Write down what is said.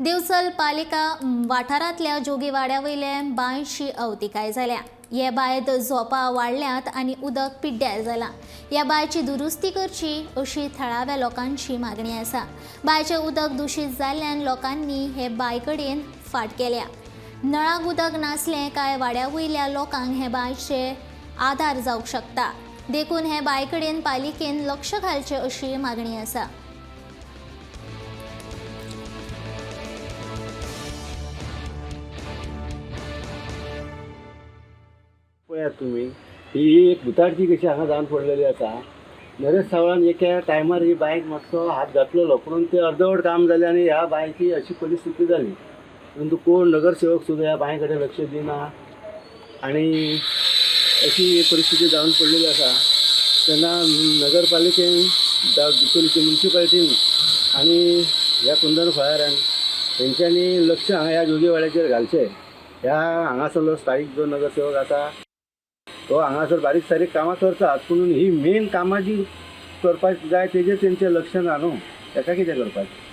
दिवचल पालिका वाठारांतल्या जोगीवाड्या वयले बांयची अवतिकाय जाल्या. हे बांयत झोंपां वाडल्यात आनी उदक पिड्ड्यार जालां. ह्या बांयची दुरुस्ती करची अशी थळाव्या लोकांची मागणी आसा. बांयचें उदक दुशीत जाल्ल्यान लोकांनी हे बांय कडेन फाट केल्या. नळाक उदक नासलें काय वाड्या वयल्या लोकांक हे बांयचे आदार जावंक शकता, देखून हे बांय कडेन पालिकेन लक्ष घालचें अशी मागणी आसा. पळयात तुमी, ही एक भुताटकी कशी हांगा जावन पडलेली आसा. नरेश सावळान एका टायमार ही बांयक मातसो हात घातलेलो, पूण तें अर्दवट काम जालें आनी ह्या बांयची अशी परिस्थिती जाली. परंतु कोण नगरसेवक सुद्दां ह्या बांय कडेन लक्ष दिना आनी अशी ही परिस्थिती जावन पडलेली आसा. तेन्ना नगरपालिकेन, दिचोलीचे मुन्सिपालिटीन आनी ह्या कुंदन फळारान हेंच्यांनी लक्ष हांगा ह्या जोगीवाड्याचेर घालचें. ह्या हांगासरलो स्थायीक जो नगरसेवक आसा तो हांगासर बारीक सारीक कामां करतात, पूण ही मेन कामां जी करपाक जाय तेजेर तेंचें लक्ष ना न्हू. तेका कितें करपाचें?